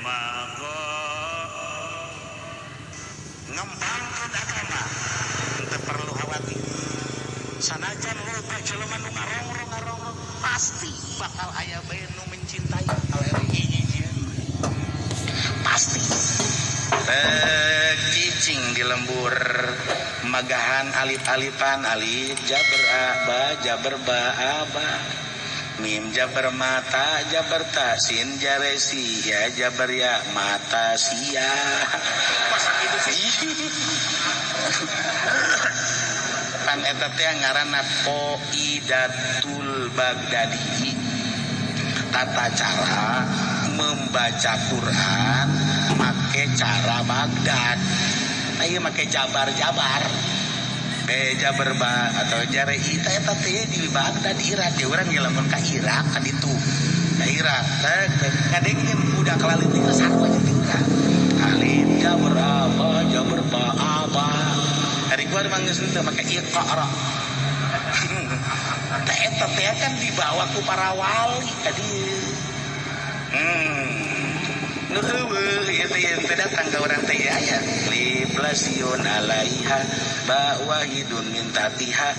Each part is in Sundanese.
Maqam ngembangkeun agama teu perlu khawatir. Sanajan loba jelema nu ngarongrong-ngarongrong pasti bakal aya bae nu mencintai kalau hiji pasti. Cicing di lembur magahan alif-alifan alif jabar a ba jabar ba a ba mim jabar mata jabar ta sin jare si ya jabar ya mata sia. Masa gitu sih. Pan eta teh ngaranna Qaidatul Baghdadi, tata cara membaca Quran make cara Baghdad. Ieu make jabar-jabar. Jabar ba atau jare ita eta teh di Baghdad Irak ya urang ge lamun ka Irak ka ditu. Ka Irak teh kadengkeun budak laleutik sarua jeung ti urang. Alif jabar ba jabar ba aba. Hari kuar mah geus teu make iqra. Teh eta teh kan dibawa ku para wali tadi. Nu eueuh ieu teh teh datang ka urang teh aya liblasion alaiha ba wahidun min tatiha.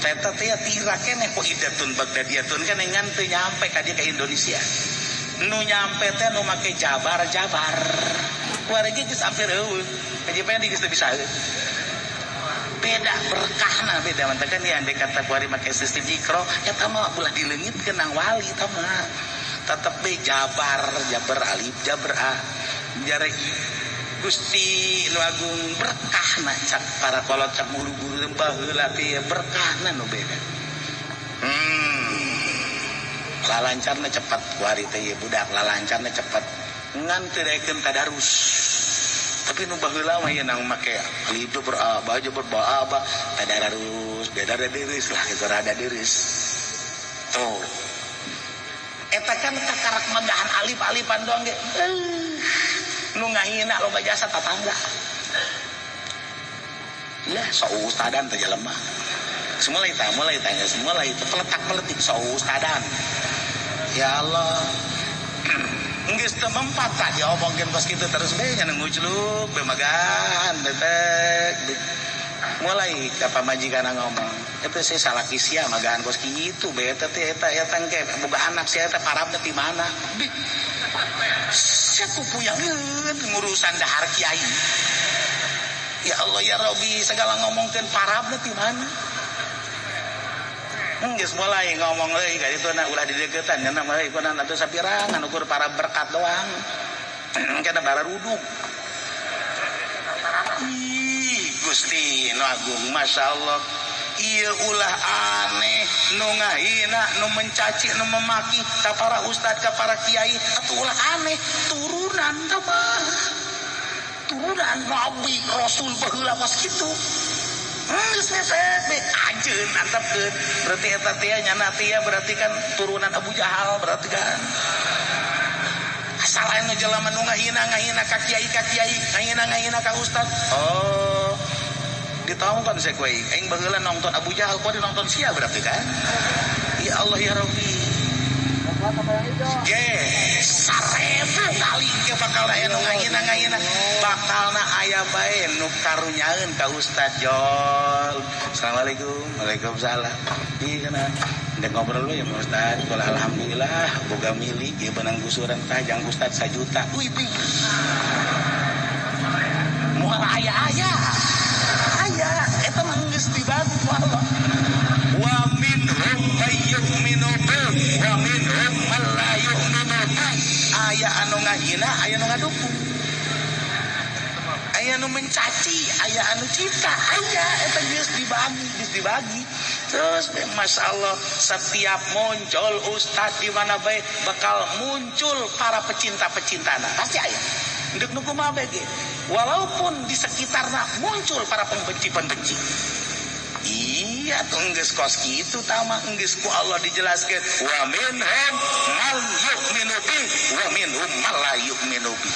Eta teh tira keneh qaidatun bagdadiyatun kan ngan teu nyampe ka dieu ka Indonesia. Nu nyampe teh nu make jabar-jabar. Kuari ge geus hampir eueuh. Kajipan geus teu bisa. Beda berkahna beda mantakan ya andai kata kuari make sistem ikro eta mah ulah dileungitkeun nang wali eta mah. Tetep be jabar, jabar alif, jabar a. Jare Gusti nu agung berkahna cak para kolot cak guru-guru baheula teh berkahna nu beda. Lalancarna cepat kuari teh budak lalancarna cepat ngan teu daekeun tadarus. Tapi nu baheula mah ieu nang make alif jabar a, ba jabar ba a ba tadarus, beda deureuh lah kitu rada deureuh. Tuh. Eta kan kakarak megahan alif-alifan doang ge. Nu ngahina loba jasa tatangga. Lah sok ustadan teh jelema. Mulai tanya, mulai itu peletak-peletik sok ustadan. Ya Allah. Geus teu mempat tah diomongkeun kos kitu terus bae nya ngucluk be magahan betek. Mulai ka pamajikan ngomong, eta sih salah sia magahan kos kitu bae eta teh eta eta engke boga anak sia eta parabna ti mana? Bih. Sia kupuyangeun ngurusan dahar kiai. Ya Allah ya Rabbi, segala ngomongkeun parabna ti mana? Geus mulai ngomong leuy ka ditu na ulah dideukeutan nya mah euy kunaon atuh sapirangan ukur para berkat doang. Kana bararuduk. Ih, Gusti nu agung Masya Allah. Ieu ulah aneh nu ngahina nu mencaci nu memaki ka para ustad ka para kiai atuh ulah aneh turunan tah mah. Turunan nabi rasul baheula kos kitu. Geus be ajeun antepkeun berarti eta teh nyana teh berarti kan turunan Abu Jahal berarti kan. Asal anu jelema nu ngahina ka kiai ngahina ka ustad. Oh, ditongkon saya kuai aing baheula nonton Abu Jahal kuari nonton sia berarti kan. Ya Allah ya Rabbi. Ge 1000 kali ge bakal aya nu ngahina bakalna aya bae nu karunyaeun ka Ustad Jol. Assalamualaikum. Waalaikumsalam. Ieu kana ndek ngobrol we ya Ustad. Kula alhamdulillah boga milik ieu benang gusuran tah jang Ustad 1 juta. Wih pi. Moal aya-aya. Aya eta mah geus dibagi ku Allah. Wa minhum may yu'minu bi wa minhum man la yu'minu bi. Aya anu ngahina, aya anu ngadukung. Aya anu mencaci, aya anu cinta, aya eta geus dibagi, geus dibagi. Terus Masya Allah setiap muncul ustad di mana bae bakal muncul para pecinta-pecintana. Pasti aya. Ndek nu kumaha bae ge. Walaupun di sekitarna muncul para pembenci-pembenci. Iya tuh geus kos kitu tama geus ku Allah dijelaskeun wa minhum man yu'minu bi wa minhum man la yu'minu bi.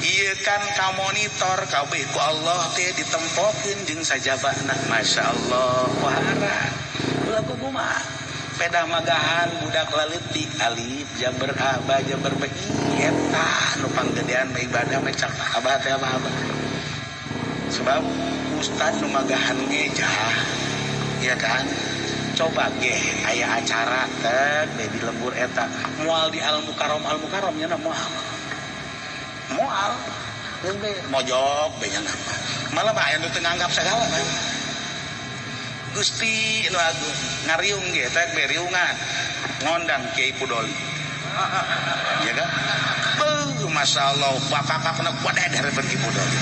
Ieu kan kamonitor kabeh ku Allah teh ditempokeun jeung sajabana. Masya Allah wahara. Ulah kumaha pedah magahan budak laletik alif jabar a ba jabar b eta nu panggedean mah ibadah mah cak abah teh abah. Sebab ustad nu magahan ge jah. Ya kan? Coba ge aya acara teh di lembur eta moal di Al Mukarram Al Mukarram nya moal. Moal geus be mojok be nya mah. Malah mah aya nu teu nganggap sagala kan. Gusti nu agung ngariung ge teh be riungan ngondang Kiai Pudoli. Ya kan? Beuh masyaallah bakakakna kuat dari Ki Pudoli.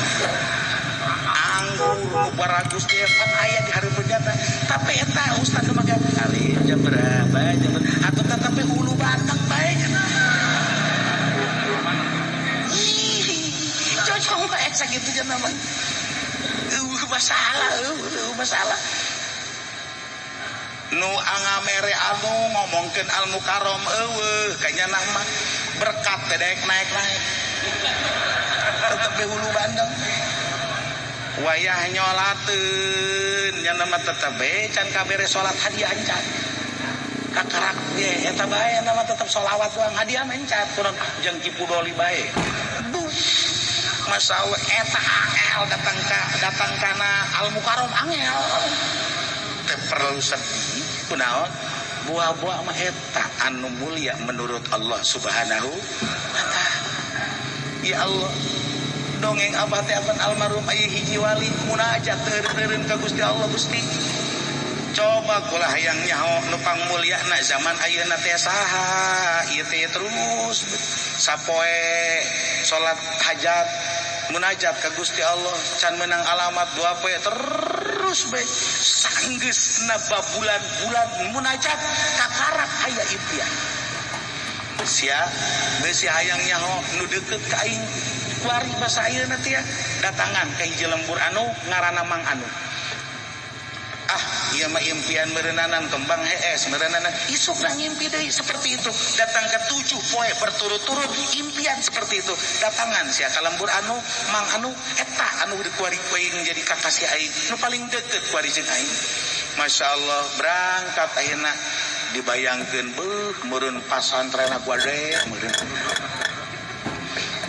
Anggur baragus teh pan aya di hareupeun jata tapi eta ustad nu mah kali jam berapa jam atuh tapi hulu batang bae cenah. Ih cocok bae sakitu cenah mah. Eueuh masalah eueuh masalah. Nu angamere anu ngomongkeun Al Mukarram eueuh kanya mah berkat teh daek naek-naek. Tetep di hulu bandeng. Wayah nyolateun nya mah tetep be can kabere salat hadiah encan. Kakarak ge eta bae nya mah tetep sholawat doang hadiah mah encan kurang jeung Ki Pudoli bae. Duh. Masyaallah eta angel datang kana Al Mukarram angel. Teu perlu sedih kunaon buah-buah mah eta anu mulia menurut Allah Subhanahu wa taala. Ya Allah dongeng abah teh apan almarhum aya hiji wali munajat teureun ka Gusti Allah Gusti. Coba kula hayang nyaho nu pangmulyana zaman ayeuna teh saha ieu teh terus sapoe salat hajat munajat ka Gusti Allah can meunang alamat dua poe terus bae sanggeusna babulan-bulan munajat kakarak aya impian. Sia beusi hayang nyaho nu deukeut ka aing kuari basa ayeuna teh datangan ka hiji lembur anu ngaranna Mang Anu. Ah ieu mah impian meureunnanan kembang hees meureunnanan isukna ngimpi deui seperti itu datang ke 7 poe berturut-turut impian seperti itu datangan sia ka lembur anu Mang Anu eta anu dikuari ku aing jadi kakasih aing nu paling deukeut kuari jeung aing. Masyaallah berangkat ayeuna dibayangkeun beuh meureun pasantrenna gade meureun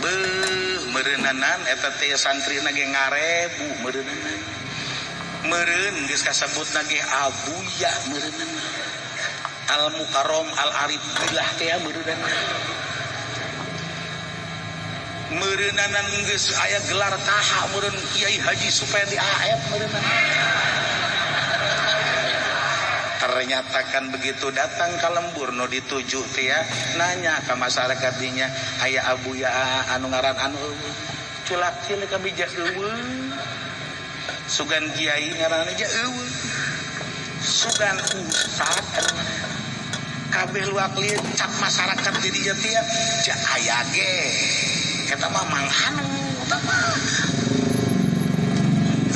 beuh meureunnanan eta teh santrina ge ngarebu meureunnanan meureun geus kasebutna ge abuya meureunna Al Mukarram Al Arif billah teh meureunna meureunnanan geus aya gelar kaha meureun Kiai Haji Supendi AF meureunna. Ternyata kan begitu datang ka lembur nu dituju teh ya nanya ka masyarakat dinya aya abuya anu ngaran anu culak cilik ka bijak eueuh sugan kiai ngaranna ja eueuh sugan ustad anu kabeh luak lieu cap masyarakat di dieu teh ja aya ge eta mah Mang Anu eta mah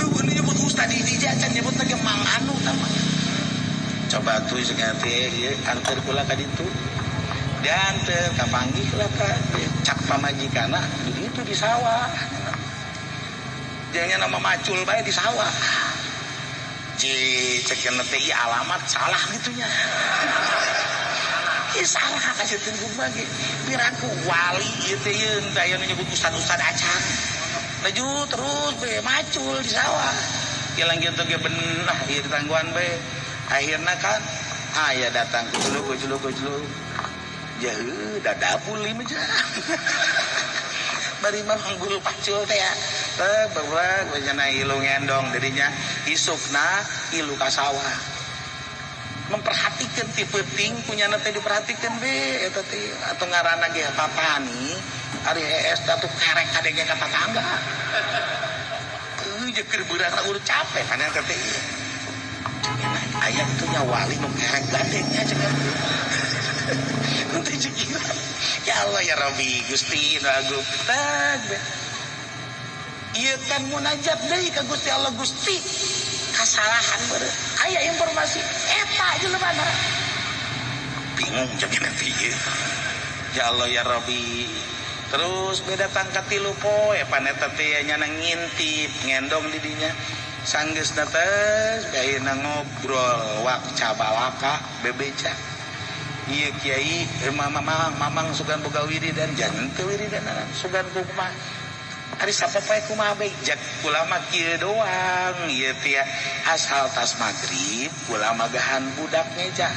eueuh nyebut ustad di dieu can nyebut lagi Mang Anu eta mah. Coba tuh seganti ieu anteur kula ka ditu dianteur kapanggih lah ka cak pamajikanna di ditu di sawah jangan nama macul bae di sawah. Ji cek teh ieu alamat salah gitunya. Ieu salah kasieun kumaha ge piraku wali ieu teh ieu teh aya nu nyebut ustad-ustad acan. Laju terus be macul di sawah. Ilang kitu ge benah ieu ditangguhan bae. Akhirna kan aya datang gujluk gujluk gujluk. Jeuh dadabul ieu mah. Bari mah manggul pacul teh ya. Teh bawa cenah ilu ngendong dirinya isukna ilu ka sawah. Memperhatikan ti peuting punyana teh diperhatikeun be eta teh atuh ngaranna ge papani ari hees teh atuh kerek kadenge ka tatangga. Eueuh jeung keur beurangna urut capek kan eta teh. Aya itu nya wali nu kerek gadengnya cenah. Nanti jikiran. Ya Allah ya Rabbi Gusti nu agung. Tag. Ieu kan munajat deui ka Gusti Allah Gusti. Kasalahan beureum. Aya informasi eta jelema. Bingung jeung nanti ieu. Ya Allah ya Rabbi. Terus beda tangkat tilu poe paneta teh nya ngintip ngendong di dinya. Sanggeusna teh ayeuna ngobrol wak cabalaka bebeja. Ieu kiai mamang sugan boga wiridan jangan teu wiridan sugan kumaha. Ari sapopoe kumaha bae jak kula mah kieu doang ieu teh asal tas magrib kula magahan budak ngeja.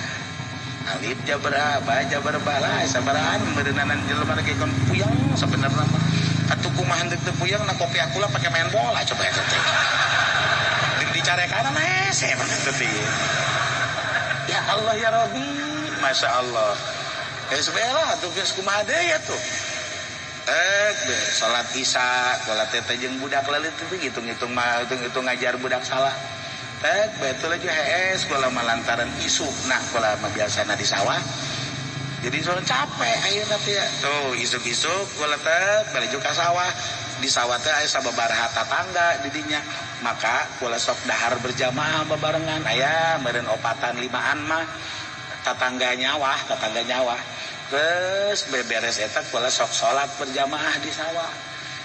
Alif jabar ba jabar bala sabaraan meureunana jelema ge kon puyeng sabenerna mah. Atuh kumaha henteu teu puyeng na kopi akula pake main bola coba eta teh. Dicarekan hese mah teh. Ya Allah ya Rabbi, Masya Allah. Ya sebelah tuh geus kumaha deui atuh. Salat isya, salat teh jeung budak leulit teh hitung-hitung mah hitung-hitung ngajar budak salah. Betul aja hees kula mah lantaran isukna kula mah biasana di sawah. Jadi soalnya capek ayeuna teh ya. Tuh isuk-isuk kula teh balik ka sawah. Di sawah teh aya sababaraha tatangga di dinya. Maka kula sok dahar berjamaah babarengan aya meureun opatan limaan mah tatangga nyawah, tatangga nyawah. Terus beberes eta kula sok salat berjamaah di sawah.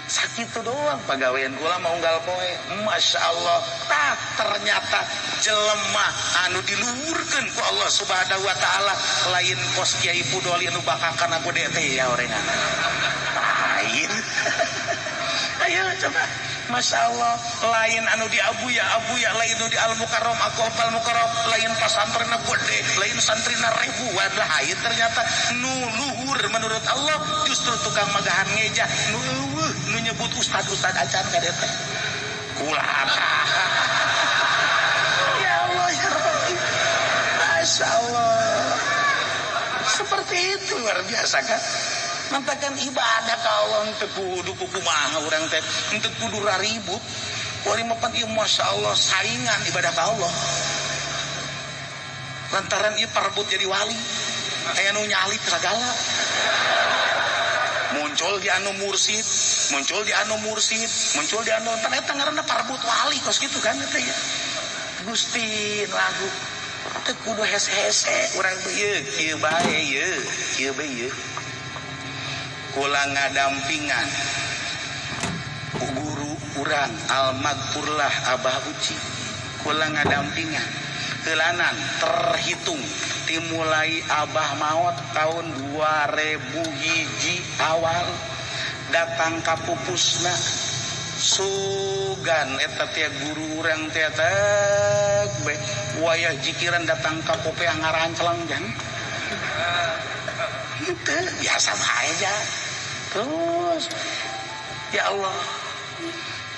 Sakitu doang pagawean kula mah unggal poe. Masya Allah. Tah ternyata jelema anu diluhurkeun ku Allah Subhanahu wa taala lain kos Kiai Pudoli anu bakakan aku teh ya orengan. Lain. Ayo coba. Masya Allah, lain anu di Abuya, Abuya, lain anu di Al Mukarram, aku Al Mukarram, lain pasantrena gede, lain santrina ribuan, lain ternyata nu luhur menurut Allah justru tukang magahan ngeja, nu eueuh, nu nyebut ustad-ustad acan ka dieu teh. Kulata. Ya Allah ya Rabbi. Masya Allah. Seperti itu luar biasa kan? Mantakan ibadah ka Allah teu kudu kumaha urang teh teu kudu raribut. Wali mah pan ieu Masya Allah saingan ibadah ka Allah. Lantaran ieu parebut jadi wali. Aya nu nyalip sagala. Muncul di anu mursid, muncul di anu mursid, muncul di anu tan eta ngaranna parebut wali kos kitu kan eta ya. Gusti lagu teu kudu hese-hese urang ieu kieu bae ieu, kieu bae ieu. Kula ngadampingan guru urang almagfurlah Abah Uci. Kula ngadampingan heulanan terhitung dimulai Abah maot tahun 2001 awal datang ka pupusna sugan eta teh guru urang teh teh wayah jikiran datang ka popeah ngaranclang jan. Itu biasa aja. Terus ya Allah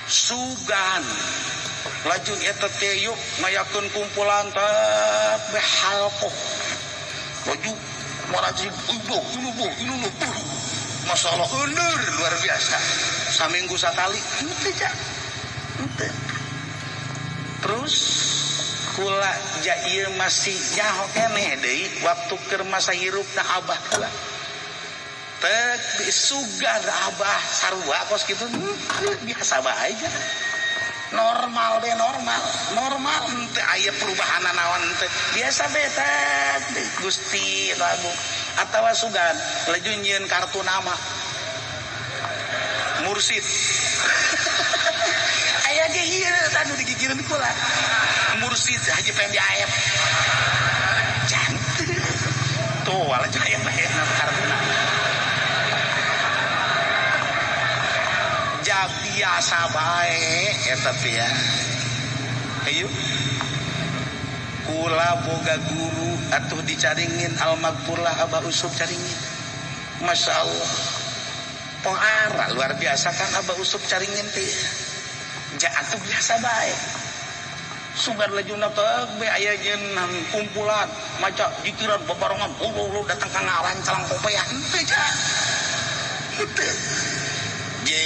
sugan lajeng eta teh yuk ngayakeun kumpulan teh behalqoh baju marajib ibu ibu ibu masalah euneur luar biasa saminggu sakali henteu ja henteu. Terus kula ja ieu masih nyaho keneh deui waktu keur masa hirupna abah kula teh sugan abah sarua kos kitu biasa bae aja. Normal deh normal, normal henteu aya perubahan naon henteu biasa bae teh Gusti lagu atawa sugan laju nyieun kartu nama mursid. Aya ge ieu anu digigireun kula mursid Haji Pendi Aep cantik tuh wala aya bae kartu nama. Ja biasa bae eta teh ya. Ayo kula boga guru atuh dicaringin almagfurlah Abah Usub caringin. Masya Allah. Pengara luar biasa kan Abah Usub caringin teh. Ja atuh biasa bae. Sugan lajuna teh be aya jeung kumpulan maca jikiran babarengan ulu datang ka ngaran calang popeah henteu ja. Henteu. Ye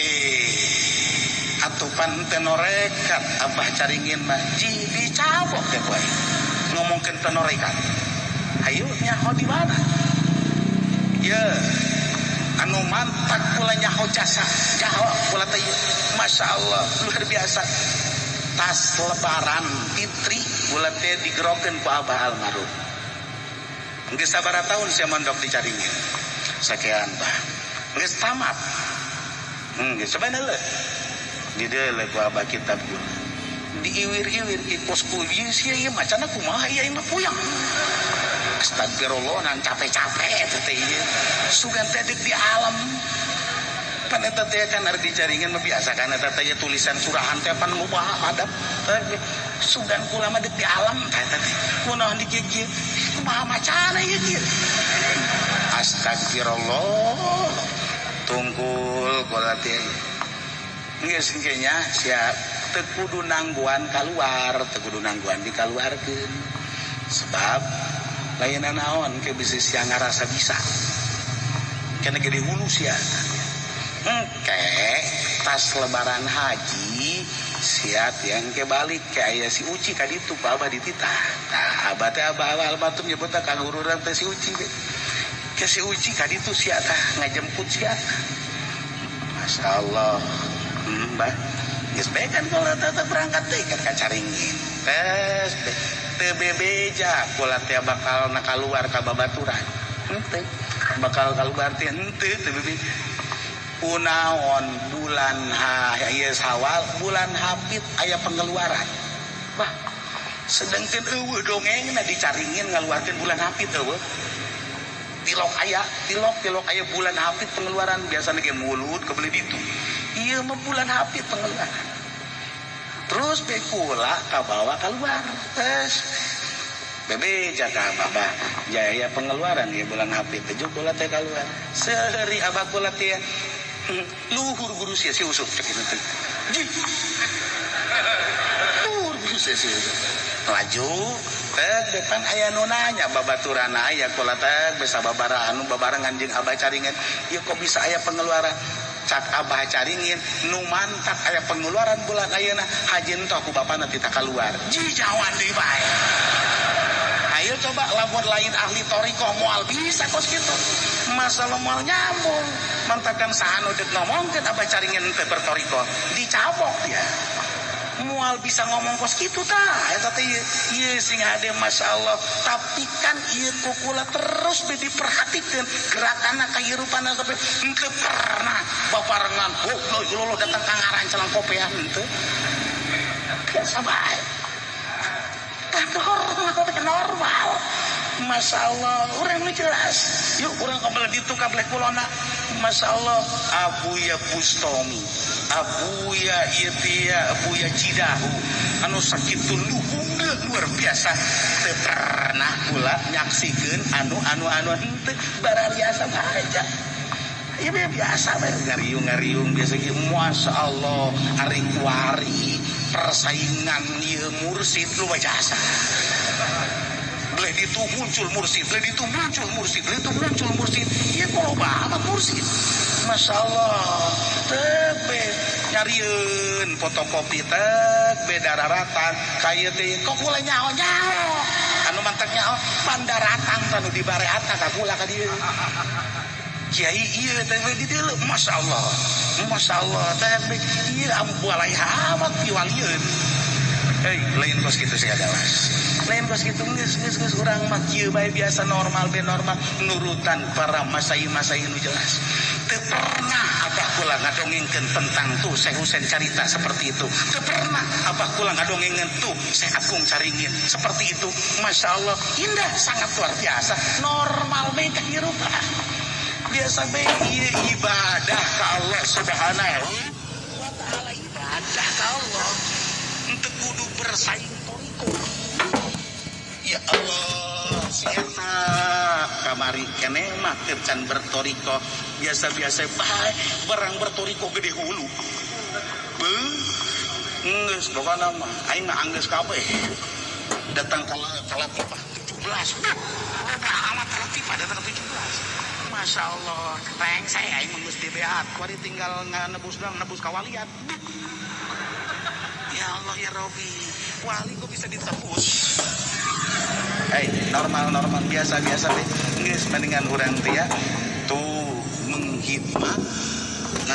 atupan tenorekat Abah caringin mah ji dicabok teh poe ngomongkeun tenorekat hayu nyaho di mana ye anu mantak kula nyaho jasa jaho kula teh Masya Allah luar biasa tas lebaran fitri kula teh digerokeun ku Abah almarhum geus sabaraha tahun sia mondok di Caringin sakean bah geus tamat. Sebenarnya di dalam ku abah kitab gua diiwir-iwir ki kos ku ieu sia ieu macana kumaha ieu mah puyang. Astagfirullah nang capek-capek eta teh ieu. Sugan teh deuk di alam. Pan eta teh kan arek dijaringan mah biasa kan eta teh tulisan surahan teh pan ngubah adab. Sugan kula mah deuk di alam teh eta teh. Kunaon di kieu-kieu? Kumaha macana ieu kieu? Astagfirullah. Tungkul kula teh. Geus engke nya sia teu kudu nangguan kaluar, teu kudu nangguan dikaluarkeun. Sebab lain naon ke bisi sia ngarasa bisa. Kana gede hulu sia. Engke tas lebaran haji sia tiang ke balik ke aya si Uci ka ditu ku abah dititah. Tah abah teh abah awal batum nyebutna ka guru urang teh si Uci be. Ke si Uci ka ditu sia tah ngajemput sia. Masyaallah. Bah geus bae kan kalau tetep berangkat teh kan ka Caringin. Tes teu bebeja kula teh bakal na kaluar ka babaturan. Henteu bakal kaluar teh henteu teu bebeja. Kunaon bulan ha ieu Sawal bulan Hafid aya pengeluaran. Bah sedengkeun eueuh dongengna dicaringin ngaluarkeun bulan Hafid eueuh. Tilok aya, tilok aya bulan Hafid pengeluaran biasana ge mulut kebeli ditu. Ieu mah bulan Hafid pengeluaran. Terus be kula kabawa keluar. Terus bebe jaga abah jaya pengeluaran ya bulan Hafid teh kula teh keluar. Sehari abah kula teh luhur guru sia si Usuf cek kitu teh. Luhur guru sia si Usuf. Laju teh depan aya nu nanya babaturan aya kula teh bisa babara anu babarengan jeung abah caringin. Ieu kok bisa aya pengeluaran? Cak abah caringin nu mantak aya pengeluaran bulan ayeuna haji entoh ku bapana tita kaluar. Jijawan deui bae. Ayo coba lamun lain ahli thoriqoh moal bisa kos kitu. Masalah moal nyambung. Mantakan saha nu deuk ngomongkeun abah caringin teu berthoriqoh, dicabok dia. Moal bisa ngomong kos kitu tah eta teh ieu sing hade masyaallah. Tapi kan ieu kukula terus be diperhatikeun gerakanna kahirupanna sampai henteu pernah babarengan oh datang ka ngarancelang kopeah henteu. Biasa bae. Normal, normal. Masya Allah, orang nu jelas. Yuk, orang kabel ditu kabel kulona. Masya Allah, Abuya Bustomi, Abuya Itia, Abuya Cidahu, anu sakitu luhungna luar biasa. Teu pernah kula nyaksikeun anu henteu barariasa aja. Ieu biasa bae ngariung-ngariung biasa ge. Masya Allah, ari kuari persaingan ieu mursid luar biasa. Boleh itu muncul mursid, boleh itu muncul mursid, boleh itu muncul mursid. Ieu loba amat mursid. Masya Allah, tebe nyarieun fotokopi teh beda daratan kaya teh kok kula nyaho nyaho. Anu mantak nyaho pandaratang tanu di bareatna ka kula ka dieu. Kiai ieu teh di dieu Masya Allah. Masya Allah teh ieu ambualai amat piwalieun. Hei, lain kos kitu sih adalah. Lain kos kitu geus urang mah kieu bae biasa normal be normal nurutan para masai-masai nu jelas. Teu pernah abah kula ngadongengkeun tentang tuh Syekh Husein carita seperti itu. Teu pernah abah kula ngadongengkeun tuh Syekh Agung Caringin seperti itu. Masya Allah, indah sangat luar biasa. Normal be kehidupan. Biasa be ibadah ka Allah Subhanahu wa taala, ibadah ka Allah. Henteu kudu bersaing toriko. Ya Allah, si eta kamari keneh mah teu can bertoriko, biasa-biasa bae barang bertoriko gede hulu. Beuh, geus pokona mah aing mah anggeus kabeh. Datang ka Latifah 17. Loba amat Latifah datang 17. Masya Allah, reng saya aing mah geus dibeat, kuari tinggal nebus doang, nebus kawalian. Ya Allah ya Robi, wali kok bisa ditebus? Hei, normal biasa-biasa teh. Geus mendingan urang teh ya tuh menghidmat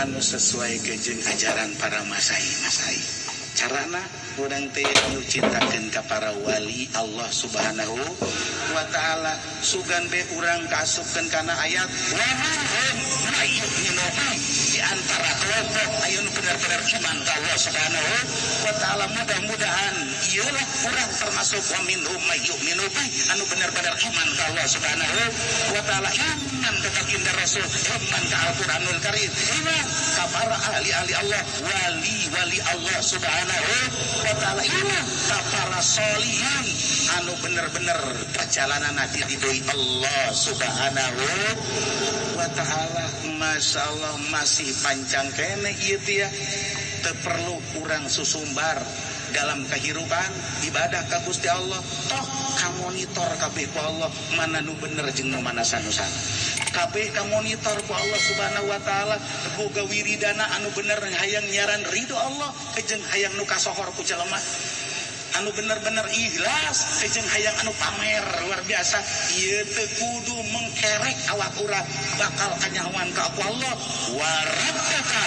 anu sesuai jeung ajaran para masai-masai. Carana urang teh nyucitakeun ka para wali Allah Subhanahu wa taala. Sugan be urang kaasupkeun kana ayat wa di antara kelompok Kelompok aya nu bener-bener iman ka Allah Subhanahu wa taala. Mudah-mudahan ieu lah urang termasuk wa minhum may yu'minu bi, anu bener-bener iman ka Allah Subhanahu wa taala, iman ka baginda Rasul, iman ka Al-Qur'anul Karim, iman ka para ahli-ahli Allah, wali-wali Allah Subhanahu wa taala, iman ka para solihin anu bener-bener perjalanan diridhoi Allah Subhanahu wa taala. Masya Allah, masih panjang kene ieu teh ya. Teu perlu kurang susumbar dalam kehidupan ibadah ka Gusti Allah, toh kamonitor kabeh ku Allah mana nu bener jeung nu mana sanusan. Kabeh kamonitor ku Allah Subhanahu wa taala. Boga wiridana anu bener, hayang nyaran ridho Allah jeung hayang nu kasohor ku jelema, anu bener-bener ikhlas jeung hayang anu pamer luar biasa. Ieu teu kudu mengkerek awak urang, bakal kanyahoan ka Allah. Wa rabbaka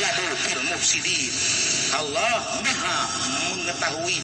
a'lamu bil mufsidin. Allah Maha mengetahui.